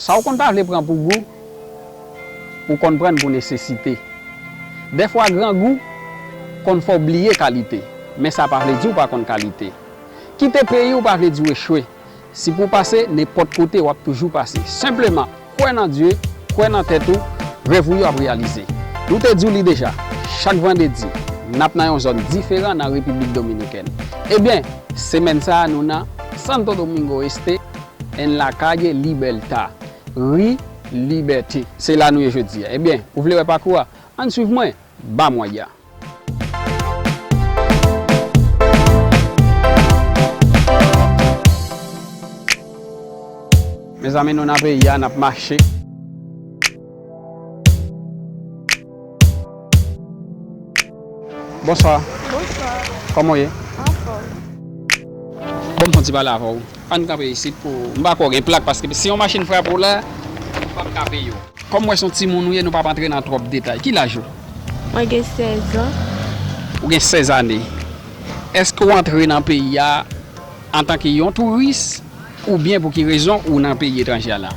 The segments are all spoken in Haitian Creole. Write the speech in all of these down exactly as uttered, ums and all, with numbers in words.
Sa w konn pa vle pran pou gou, ou konn pran l pou nesesite. Dèfwa grangou konn fè w bliye kalite, men sa pa vle di w pa konn kalite. Kite peyi w pa vle di w echwe. Si pou w pase, nenpòt kote w ap toujou pase. Senpleman, kwè nan Dye, kwè nan tèt ou, rèv ou yo ap reyalize. Nou te di w li deja, chak vandredi, n ap nan yon zòn diferan nan Repiblik Dominikèn. Ebyen, semèn sa a nou nan Santo Domingo Este, en la calle Libertad, ri Libète. Se la nou ye jodi a. Ebyen, ou vle wè pakou a? Ann swiv mwen, ba m wè a. Mezanmi, nou nan peyi a, n ap mache. Bonswa. Bonswa. Kòman w ye? Anfòm. Bon, m fè yon ti pale avè w. Ann kanpe isit pou, m pa kwè w gen plak, paske si yon machin frape w la, ou p ap ka peye w. Kòm m wè se yon timoun ou ye, nou p ap antre nan twòp detay. Ki laj ou? Mwen gen sèz an. Ou gen sèz ane. Èske w antre nan peyi a antanke yon touris, oubyen pou ki rezon ou nan peyi etranje a la?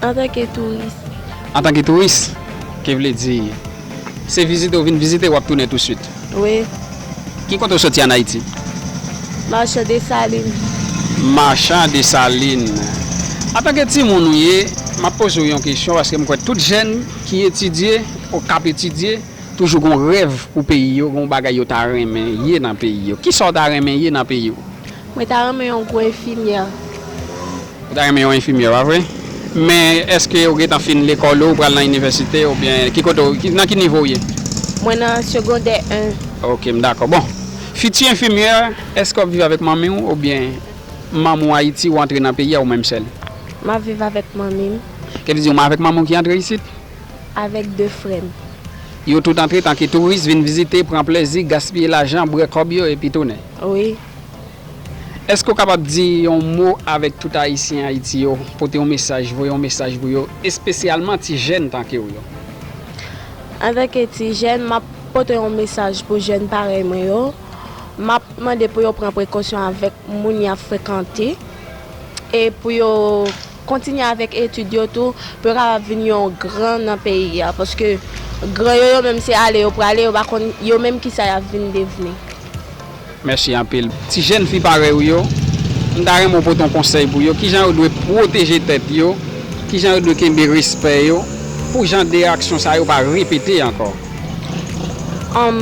Antanke touris. Antanke touris, ki vle di, se vizite w vin vizite, w ap tounen touswit? Wi. Ki kote w soti ann Ayiti? Machan Desalin. Machan Desalin. Antanke timoun ou ye, m ap poze w yon kesyon, paske m kwè tout jèn ki etidye, ou k ap etidye, toujou gon rèv pou peyi yo, gon bagay yo ta renmen ye nan peyi yo. Kisa w ta renmen ye nan peyi w? Mwen ta renmen yon gwo enfimyè. Ou ta renmen yon enfimyè, pa vre? Men èske ou gentan fin lekòl ou, ou pral nan inivèsite, oubyen ki kote w, ki, nan ki nivo w ye? Mwen nan segondè en. Ok, m dakò. Bon, fiti enfimyè, èske w ap viv avèk manmi w, oubyen manmi w Ayiti, ou antre nan peyi a ou menm sèl? M ap viv avèk manmi m. Ki vle di ou avèk manmi w ki antre isit? Avèk de frè m. Yo tout antre tanke touris, vin vizite, pran plezi, gaspiye lajan, bwè kòb yo, epi tounen. Wi. Èske w kapab di yon mo avèk tout Ayisyen Ayiti yo, pote yon mesaj, voye yon mesaj pou yo, espesyalman ti jèn tanke w yo? Antanke ti jèn, m ap pote yon mesaj pou jèn parèy mwen yo. M ap mande pou yo pran prekosyon avèk moun y ap frekante e pou yo kontinye avèk etid yo tou, pou yo kapab vin yon gran nan peyi a, paske gran yo, yo menm se ale yo prale, yo pa konn yo menm kisa y ap vin devni. Mèsi anpil. Ti jèn fi parèy ou yo, m ta renmen w pote yon konsèy pou yo, kijan yo dwe pwoteje tèt yo, kijan yo dwe kenbe respè yo, pou jan de aksyon sa yo pa repete ankò. Anm,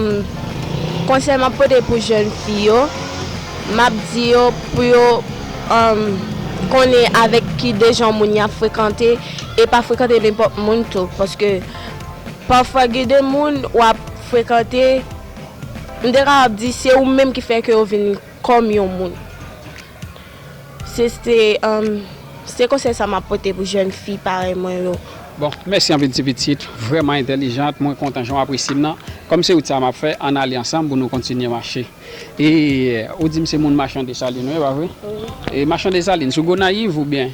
konsèy m ap pote pou jèn fi yo, m ap di yo pou yo, anm, konnen avèk ki de jan moun y ap frekante e pa frekante nenpòt moun tou, paske pafwa gen de moun w ap frekante, m te kapab di se ou menm ki fè ke yo vin kòm yon moun. Se, se, um, se konsèy sa m ap pote pou jèn fi parèy mwen yo. Bon, mèsi anpil ti pitit, vrèman entèlijant, mwen kontan jan w apresye m nan. Kòm se wout sa m ap fè, ann ale ansanm pou nou kontinye mache. E, ou di m se moun Machan Desalin, wi, pa vre? Wi. E Machan Desalin, sou Gonayiv oubyen?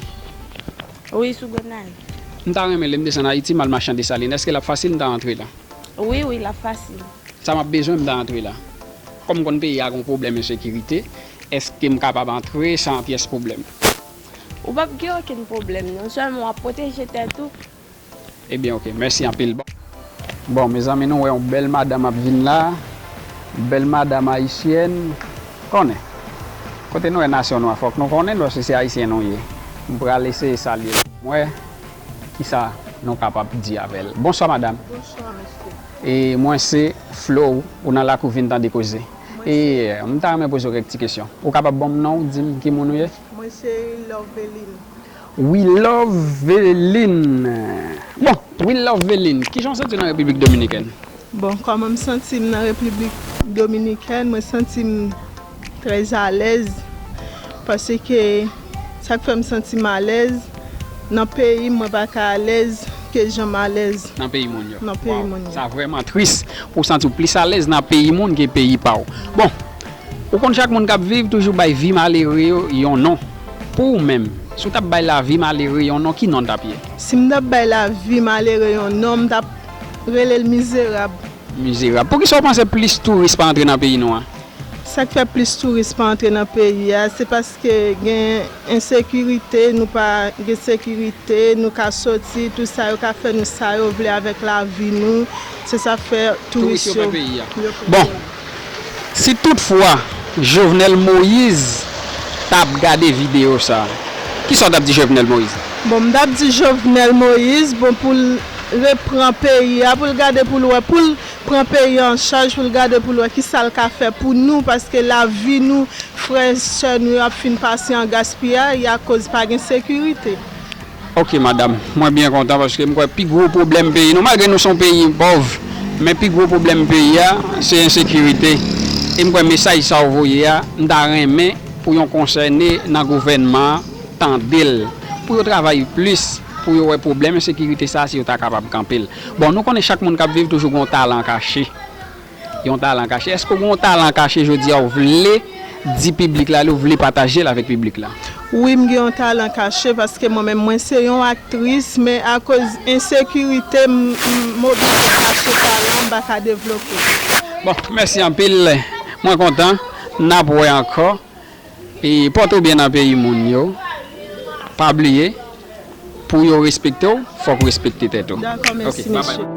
Wi, sou Gonayiv. M ta renmen lè m desann Ayiti, m al Machan Desalin. Èske l ap fasil m ta antre la? Wi, wi, l ap fasil. Sa m ap bezwen, m ta antre la. Kòm m konn peyi a gon pwoblèm ensekirite, èske m kapab antre san pyès pwoblèm? Ou p ap gen okenn pwoblèm, non. Sèlman w ap pwoteje tèt ou. Ebyen, oke, mèsi anpil. Bon, bon, mezanmi, nou wè yon bèl madanm ap vin la. Bèl madanm ayisyèn. Konnen. Kote nou wè nasyon nou a, fòk nou konnen l, paske se ayisyen nou ye. M pral eseye salye l. M wè kisa nou kapab di avè l. Bonswa, madanm. Bonswa, mesye. E mwen se Flo, ou nan lakou vin tande koze. Mwen se E m ta renmen poze w kèk ti kesyon. Ou kapab ban m non w, di m ki moun ou ye? Mwen se Loveline. Wiloveline. Bon, Wiloveline, kijan w santi w nan Repiblik Dominikèn? Bon, kòman m santi m nan Repiblik Dominikèn? Mwen santi m trè alèz, paske sa k fè m santi m alèz, nan peyi m, mwen pa ka alèz ke jan m alèz Nan peyi moun yo. nan peyi Waw, moun yo. Sa vrèman tris pou w santi w plis alèz nan peyi moun ke peyi pa w. Bon, ou konn chak moun k ap viv toujou bay vi malere yo yon non. Pou ou menm, si w t ap bay lavi malere yon non, ki non l t ap ye? Si m t ap bay lavi malere yon non, m t ap rele l mizerab. Mizerab. Poukisa w panse plis touris pa antre nan peyi nou an? Sa k fè plis touris pa antre nan peyi a, se paske gen ensekirite, nou pa gen sekirite, nou ka soti, tout sa yo ka fè nou sa yo vle avèk lavi nou, se sa k fè touris yo. Touris yo pè peyi a. Yo pè peyi a. Bon, si toutfwa Jovenel Moïse t ap gade videyo sa, kisa w t ap di Jovenel Moïse? Bon, m t ap di Jovenel Moïse, bon, pou l repran peyi a, pou l gade pou l wè, pou l pran peyi a an chaj, pou l gade pou l wè kisa l ka fè pou nou, paske lavi nou, frè, sè nou yo ap fin pase an gaspiyay akoz pa gen sekirite. Ok, madanm, mwen byen kontan paske m kwè pi gwo pwoblèm peyi nou, malgre nou se yon peyi pòv, men pi gwo pwoblèm peyi a, se ensekirite. E m kwè mesaj sa w voye a, m ta renmen pou yon konsène nan gouvènman an tande l, pou yo travay plis, pou yo wè pwoblèm ensekirite sa a, si yo ta kapab kanpe l. Bon, nou konnen chak moun k ap viv toujou gen yon talan kache. Yon talan kache. Èske w gen yon talan kache jodi a ou vle di piblik la, ou vle pataje l avèk piblik la? Wi, m gen yon talan kache paske mwen menm, mwen se yon aktris, men akoz ensekirite, m, m, m oblije kache talan, m pa ka devlope. Bon, mèsi anpil. Mwen kontan. N ap wè ankò. E pòte w byen nan peyi moun yo. Pa bliye, pou yo respekte w, fòk w respekte tèt ou. Dakò, mèsi, mesye. Dakò, mesye.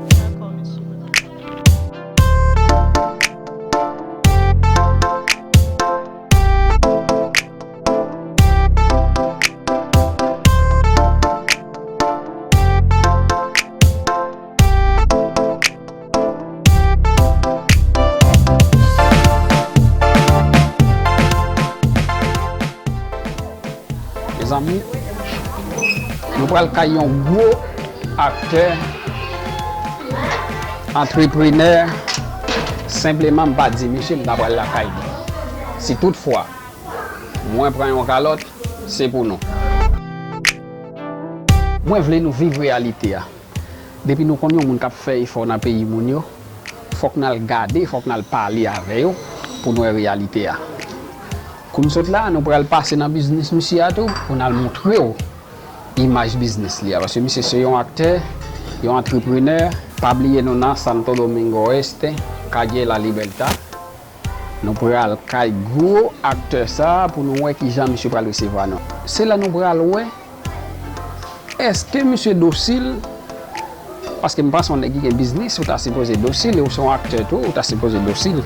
Mezanmi, nou pral kay yon gwo aktè, antreprenè, senpleman m pa di misye m ta pral lakay li. Si toutfwa mwen pran yon kalòt, se pou nou. Mwen vle nou viv reyalite a. Depi nou konn yon moun k ap fè efò nan peyi moun yo, fòk n al gade, fòk n al pale avè yo pou n wè reyalite a. Kou n sot la, nou pral pase nan biznis misye a tou pou n al montre w imaj biznis li a. Paske misye se yon aktè, yon antreprenè. Pa bliye nou nan Santo Domingo Este, Calle La Libertad. Nou pral kay gwo aktè sa a pou nou wè kijan misye pral resevwa nou. Se la nou pral wè èske misye dosil, paske m panse yon nèg ki gen biznis, ou ta sipoze dosil, e ou se yon aktè tou, ou ta sipoze dosil.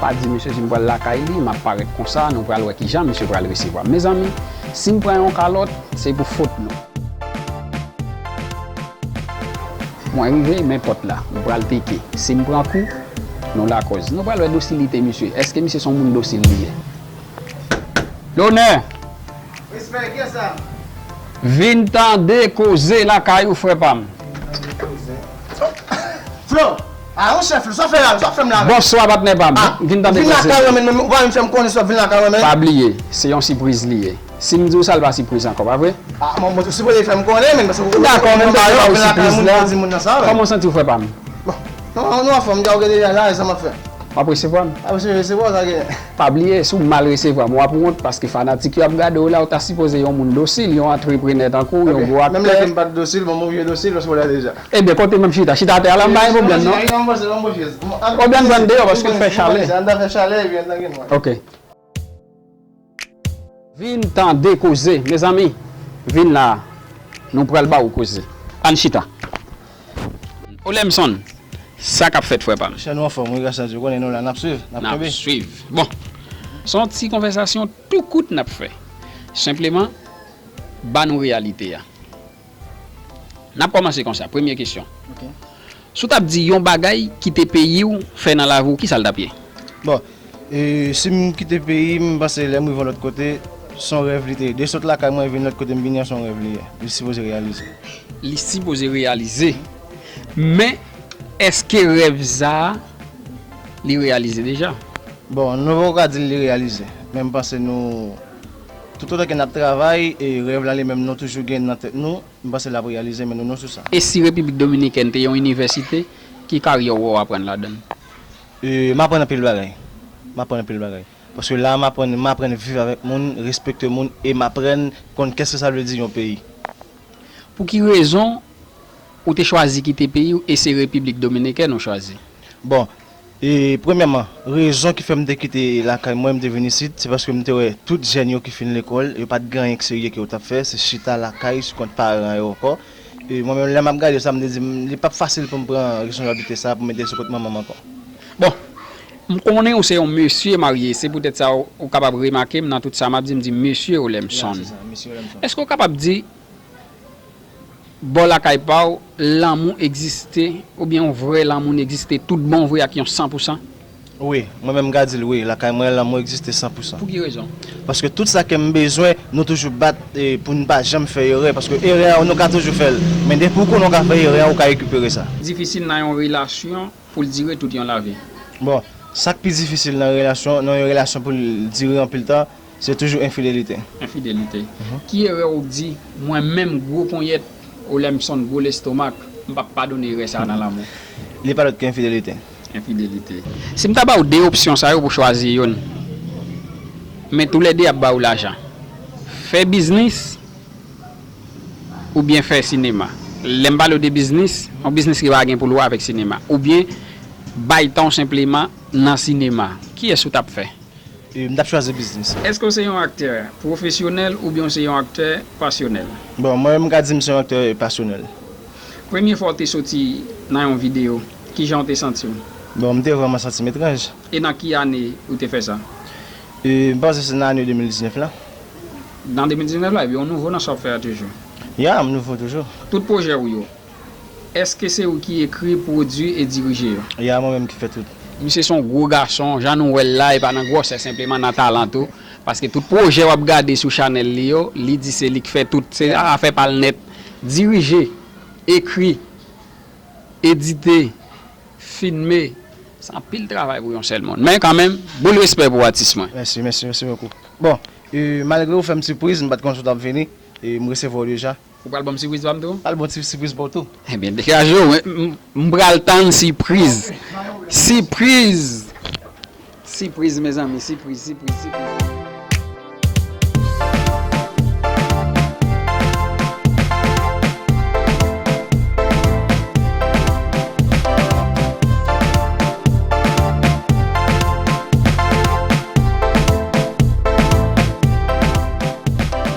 Pa di misye si m pral lakay li, m ap parèt konsa, nou pral wè kijan misye pral resevwa m. Mezanmi, si m pran yon kalòt, se pou fot nou. Mwen rive, men pòt la. M pral pike. Si m pran kou, nou lakòz. Nou pral wè dosilite misye. Èske misye se yon moun dosil li ye? Lonè! Respè, kiyès sa? Vin tande koze lakay ou, frè pa m. Flo! A, yon chèf, sa fè la, sa fè m la. Bonswa, patnè pa m. Vin tande koze. Vin lakay mwen, men ou pa menm fè m konnen sa, vin lakay mwen, men. Pa bliye, se yon sipriz li ye. Si m di w sa, l pa sipriz ankò, pa vre? Ah, mwen, mwen, si w vle fè m konnen, men, paske ou dakò, men m pa di w sipriz la. Kòman w santi w, frè pa m? Bon, nou, nou anfòm, m di a w gen deja la, e sa m ap fè. W ap resevwa m? Ah, mwen resevwa w, sa gen. Pa bliye, si w mal resevwa m, w ap wont, paske fanatik yo ap gade w la, ou ta sipoze yon moun dosil, yon antreprenè tankou w, yon gwo aktè. Menm lè ke m pa t dosil, bon, m oblije dosil, paske w la deja. Ebyen, kote menm chita? Chita atè a la, m pa gen pwoblèm, non? Pwoblèm pran deyò, paske l fè chalè. An ta fè chalè, epi an ta gen nwa. Ok. Vin tande koze, mezanmi. Vin la, nou pral ba w koze. Ann chita. Olemson, sa k ap fèt, frè pa m? Monchè, nou anfòm, wi, gras a Dye. Ou konnen nou la, n ap swiv, n ap kenbe. N ap swiv. Bon, se yon ti konvèsasyon tou kout n ap fè. Senpleman, ba nou reyalite a. N ap kòmanse konsa. Premye kesyon. Ok. Si w t ap di yon bagay kite peyi w fè nan lavi w, kisa l t ap ye? Bon, e, si m kite peyi m, m panse lè m rive yon lòt kote, se yon rèv li te ye. De sot lakay mwen, vin lòt kote m vini an, se yon rèv li ye. Li sipoze reyalize. Li sipoze reyalize. Men, èske rèv sa a, li reyalize deja? Bon, nou poko ka di l li reyalize. Men m panse nou, toutotan ke n ap travay, e rèv la li menm, nou toujou gen nan tèt nou. M panse l ap reyalize, men nou, nou sou sa. E si Repiblik Dominikèn te yon inivèsite, ki karyè w wè w aprann ladan l? E, m aprann anpil bagay. M aprann anpil bagay. Paske la, m aprann, m aprann viv avèk moun, respekte moun, e m aprann konn kèske sa vle di yon peyi. Pou ki rezon ou te chwazi kite peyi w e se Repiblik Dominikèn ou chwazi? Bon, E premyèman, rezon ki fè m te kite lakay mwen, m te vin isit, se paske m te wè tout jèn yo ki fin lekòl, yo pa t gen anyen k serye ke yo t ap fè, se chita lakay sou kont paran yo ankò. E mwen menm, lè m ap gade sa, m te di m, li p ap fasil pou m pran responsabilite sa, pou m mete l sou kont manman m ankò. Bon, m konnen ou se yon mesye marye, se poutèt sa ou, ou kapab remake m nan tout sa m ap di, m di mesye Olemson. Èske ou kapab di bò lakay pa w, lanmou egziste, oubyen yon vrè lanmou n egziste tout bon vre ak yon san pou san? Wi, mwen menm m ka di l wi, lakay mwen lanmou egziste san pou san. Pou ki rezon? Paske tout sa ke m bezwen, nou toujou bat e, pou n pa janm fè erè. Paske erè a, nou ka toujou fè l. Men depi w konnen w ka fè erè a, ou ka rekipere sa. Difisil nan yon relasyon pou l dire tout yon lavi? Bon, sa k pi difisil nan relasyon, nan yon relasyon pou l dire anpil tan, se toujou enfidelite. Enfidelite. Ki erè ou di, mwen menm gwo ponyèt, Olemson gwo lestomak, m p ap padone erè sa a nan lanmou? Li pa lòt ke enfidelite. Enfidelite. Si m ta ba w de opsyon sa yo pou chwazi youn, men toulède ap ba w lajan. Fè biznis oubyen fè sinema. Lè m pale w de biznis, yon biznis ki pa gen pou l wè avèk sinema. Oubyen bay tan w senpleman nan sinema. Kiyès ou t ap fè? E, m t ap chwazi biznis. Èske w se yon aktè pwofesyonèl oubyen w se yon aktè pasyonèl? Bon, mwen menm m ka di m se yon aktè pasyonèl. Premye fwa w te soti nan yon videyo, kijan w te santi w? Bon, m te vrèman santi m etranj. E nan ki ane ou te fè sa? E, m panse se nan ane de mil diznèf la. Nan de mil diznèf la, epi w nouvo nan sa w ap fè a toujou? Ya, m nouvo toujou. Tout pwojè w yo, Èske se ou ki ekri, pwodui e dirije yo? Ya, mwen menm ki fè tout. Misye se yon gwo gason, jan nou wè l la, e pa nan gwosè senpleman, nan talan tou. Paske tout pwojè w ap gade sou chanèl li yo, li di se li k fè tout. Se afè pa l nèt. Dirije, ekri, edite, filme, se anpil travay pou yon sèl moun. Men kanmenm, boul respè pou atis mwen. Mèsi, mèsi, mèsi bokou. Bon, e, malgre ou fè m sipriz, m pa t konn si w t ap vini, e m resevwa w deja. Ou pral ban m sipriz pa m tou? Pral ban w ti sipriz pa w tou. Ebyen, degaje w, m, m, m pral tann sipriz. Sipriz! Sipriz, mezanmi, sipriz, sipriz, sipriz.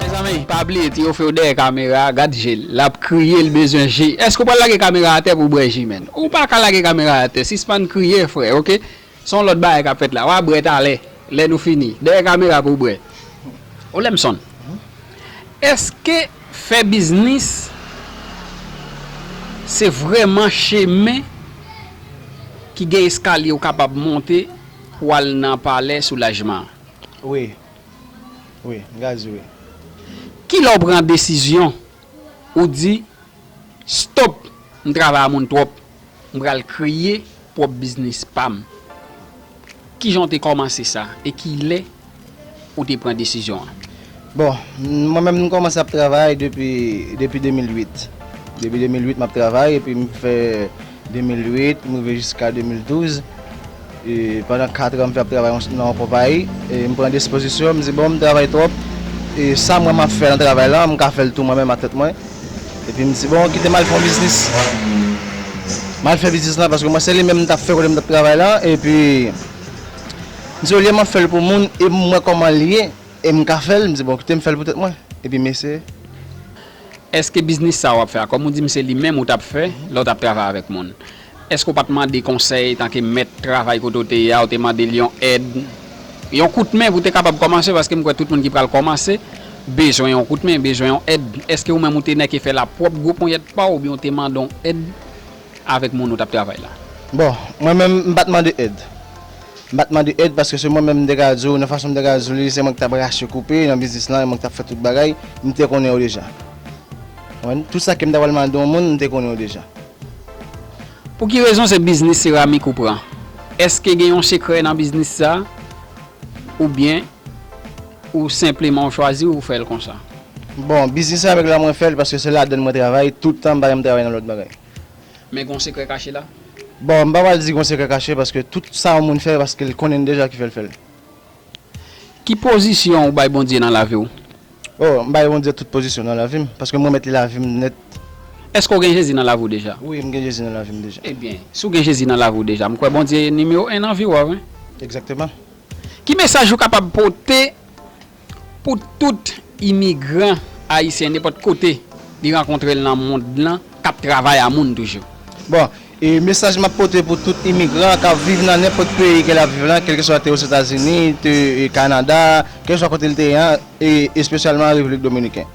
Mezanmi, pa bliye, Tiyofew dèyè kamera a, gad je l. L ap kriye, l bezwen ji. Èske w pral lage kamera atè pou w bwè ji, menn? Ou pa ka lage kamera atè. Sispann kriye, frè, oke? Se yon lòt bagay k ap fèt la. W a bwè talè, lè nou fini. Dèyè kamera pou w bwè. Olemson, èske fè biznis se vrèman chemen ki gen eskalye ou kapab monte pou w al nan palè soulajman an? Wi. Wi, m ka di wi. Kilè w pran desizyon, ou di, stòp, m travay a moun twòp, m pral kreye pwòp biznis pa m? Kijan w te kòmanse sa e kilè ou te pran desizyon an? Bon, mwen menm m kòmanse ap travay depi, depi de mil uit. Depi de mil uit m ap travay epi m fè de mil uit, m rive jiska de mil douz. E pandan kat an m fè ap travay nan yon konpayi, e m pran dispozisyon, m di bon, m travay twòp, e sa m wè m ap fè nan travay la, m ka fè l tou mwen menm ak tèt mwen. Epi m di bon, kite m al fè yon biznis. M al fè biznis la paske mwen se li menm m t ap fè kote m t ap travay la, epi m di olye m ap fè l pou moun e m wè kòman l ye, e m ka fè l, m di bon, kite m fè l pou tèt mwen. Epi m eseye. Èske biznis sa a w ap fè a, kòm ou di m se li menm ou t ap fè lè w t ap travay avèk moun, èske w pa t mande konsèy tanke mèt travay kote w te ye a, ou te mande l yon èd, yon kout men pou w te kapab kòmanse, paske m kwè tout moun ki pral kòmanse bezwen yon kout men, bezwen yon èd. Èske ou menm ou te nèke fè l ap pwòp gwo ponyèt pa w oubyen w te mande yon èd avèk moun ou t ap travay la? Bon, mwen menm, m pa t mande èd. M pa t mande èd paske se mwen menm m te ka di w, nan fason m te ka di w li, se mwen ki t ap rache koupe nan biznis lan, e mwen ki t ap fè tout bagay, m te konnen yo deja. Konprann? Tout sa ke m ta pral mande yon moun, m te konnen yo deja. Pou ki rezon se biznis seramik ou pran? Èske gen yon sekrè nan biznis sa? Oubyen ou senpleman w chwazi ou fè l konsa? Bon, biznis seramik la mwen fè l paske se ladann mwen travay tout tan, m pa janm travay nan lòt bagay. Men gen yon sekrè kache la? Bon, m pa pral di gen yon sekrè kache paske tout sa yon moun fè, paske l konnen deja ki fè l fè l. Ki pozisyon ou bay Bondye nan lavi w? Oh, m bay Bondye tout pozisyon nan lavi m, paske m remèt li lavi m nèt. Èske w gen Jezi nan lavi w deja? Wi, m gen Jezi nan lavi m deja. Ebyen, si w gen Jezi nan lavi w deja, m kwè Bondye nimewo en nan vi w, wi. Egzakteman. Ki mesaj ou kapab pote pou tout imigran ayisyen nenpòt kote li rankontre l nan mond lan k ap travay a moun toujou? Bon, e mesaj m ap pote pou tout imigran k ap viv nan nenpòt peyi ke l ap viv lan, kèlkeswa te Ozetazini, te e Kanada, kèlkeswa kote l te ye an, e espesyalman an Repiblik Dominiken.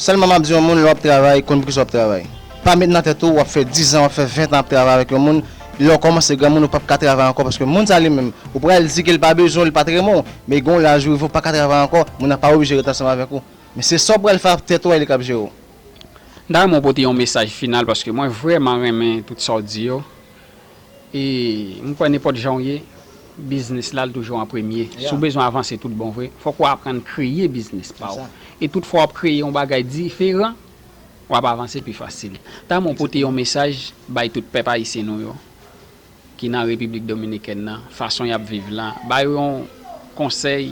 Sèlman m ap di yon moun, lè w ap travay, konn poukisa w ap travay. Pa met nan tèt ou w ap fè diz an, w ap fè ven an ap travay avèk yon moun, lè w kòmanse granmoun ou p ap ka travay ankò, paske moun sa li menm, ou pral di ke l pa bezwen w, li pa t renmen w, men gen yon laj ou rive w pa ka travay ankò, moun nan pa oblije ret ansanm avèk ou. Men se sa w pral fè ak tèt ou a li k ap jere w. M ta renmen w pote yon mesaj final paske mwen vrèman renmen tout sa w di yo. E m kwè nenpòt jan w ye, biznis la l toujou an premye. Si w bezwen avanse tout bon vre, fòk w aprann kreye biznis pa w. E tout fwa w ap kreye yon bagay diferan, w ap avanse pi fasil. M ta renmen w pote yon mesaj bay tout pèp ayisyen nou yo ki nan Repiblik Dominikèn nan, fason y ap viv la, ba yo yon konsèy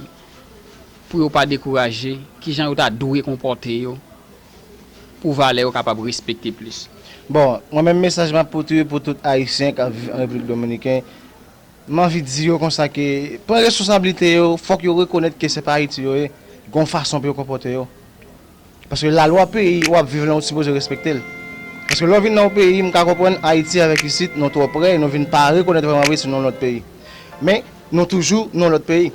pou yo pa dekouraje, kijan yo ta dwe konpòte yo pou valè yo kapab respekte plis. Bon, mwen menm mesaj m ap pote pou tout Ayisyen k ap viv an Repiblik Dominikèn, m anvi di yo konsa ke pran responsablite yo, fòk yo rekonèt ke se pa Ayiti yo ye, gen yon fason pou yo konpòte yo. Paske lalwa peyi w ap viv lan, ou sipoze respekte l. Paske lè w vin nan yon peyi, m ka konprann Ayiti avèk isit, nou twò prè, nou vin pa rekonèt vrèman vre si nou yon lòt peyi. Men, nou toujou nan yon lòt peyi.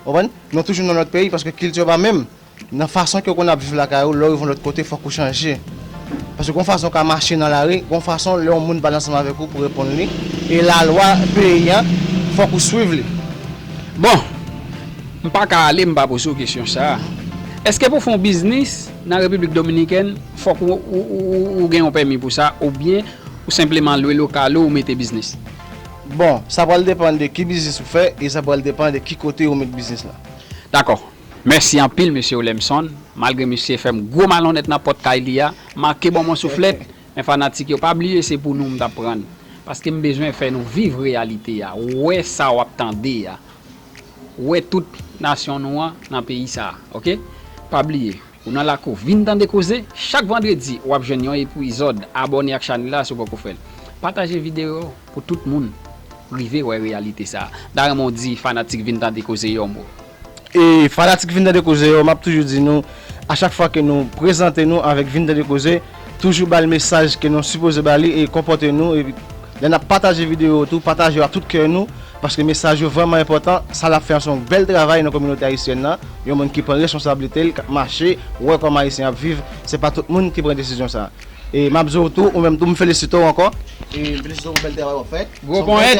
Ou konprann? Nou toujou nan yon lòt peyi, paske kilti yo pa menm. Nan fason ke w konn ap viv lakay ou, lè w rive yon lòt kote, fòk ou chanje. Paske gon fason w ka mache nan lari, gon fason lè yon moun pale ansanm avèk ou pou reponn li, e lalwa peyi an, fòk ou swiv li. Bon, m pa ka ale, m pa poze w kesyon sa a. Èske pou w fè yon biznis nan Repiblik Dominikèn, fòk ou, ou, ou, ou gen yon pèmi pou sa, oubyen ou senpleman lwe lokal ou, ou mete biznis? Bon, sa pral depann de ki biznis ou fè, e sa pral depann de ki kote ou met biznis la. Dakò. Mèsi anpil, mesye Olemson. Malgre misye fè m gwo malonèt nan pòt kay li a, make ban m yon souflèt, men fanatik yo, pa bliye se pou nou m t ap pran. Paske m bezwen fè nou viv reyalite a, wè sa w ap tande a, wè tout nasyon nou an nan peyi sa a, oke? Pa bliye, ou nan lakou, vin tande koze, chak vandredi w ap jwenn yon epizòd, abòne ak chanèl la si w poko fè l. Pataje videyo pou tout moun rive wè reyalite sa a. M ta renmen w di fanatik vin tande koze yo yon mo. E fanatik vin tande koze yo, m ap toujou di nou, a chak fwa ke nou prezante nou avèk vin tande koze, toujou ba l mesaj ke nou sipoze ba li e konpòte nou. E lè n ap pataje videyo yo tou, pataje yo ak tout kè nou, paske mesaj yo vrèman enpòtan. Sa l ap fè an se yon bèl travay nan kominote ayisyèn nan. Yon moun ki pran responsablite l, k ap mache, wè kòman Ayisyen ap viv. Se pa tout moun ki pran desizyon sa a. E m ap di w tou, ou menm tou, m felisite w ankò. E m felisite w pou bèl travay w ap fè. Gwo ponyèt.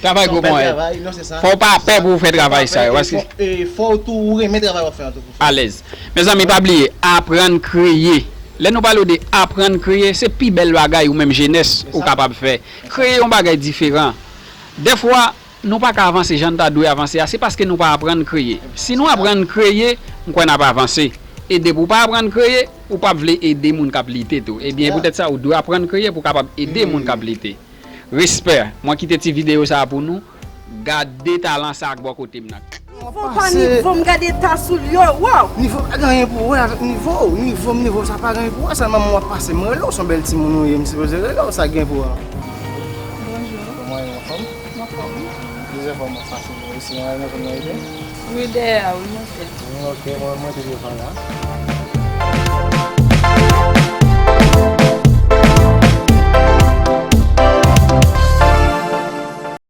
Travay gwo ponyèt. Travay, non, se sa. Fò w pa pè pou w fè travay sa yo, paske e fò w tou ou renmen travay w ap fè an tou pou fè. Alèz. Mezanmi, pa bliye, aprann kreye. Lè nou pale w de aprann kreye, se pi bèl bagay ou menm jenès ou kapab fè. Kreye yon bagay diferan. Dèfwa, nou pa ka avanse jan n ta dwe avanse a, se paske nou pa aprann kreye. Si nou aprann kreye, m kwè n ap avanse. E depi w pa aprann kreye, ou p ap vle ede moun k ap lite tou. Ebyen, poutèt sa, ou dwe aprann kreye pou w kapab ede moun k ap lite. Respè. Mwen kite ti videyo sa a pou nou. Gade talan sa ak bò kote m nan. Nivo pa nivo m, gade ta soulye w, waw! Nivo pa gen anyen pou wè avèk nivo w. Nivo m, nivo sa pa gen anyen pou wè. Sèlman mwen w ap pase, m rele w, se yon bèl timoun ou ye, m sipoze rele w, sa gen pou wè. Bonjou. Kòman w ye, anfòm? Anfòm. Plizyè fwa m ap pase bò isi, nan zòn nan rete? Wi, dèyè a, wi, monchè. Wi, ok, mwen, mwen te devan la.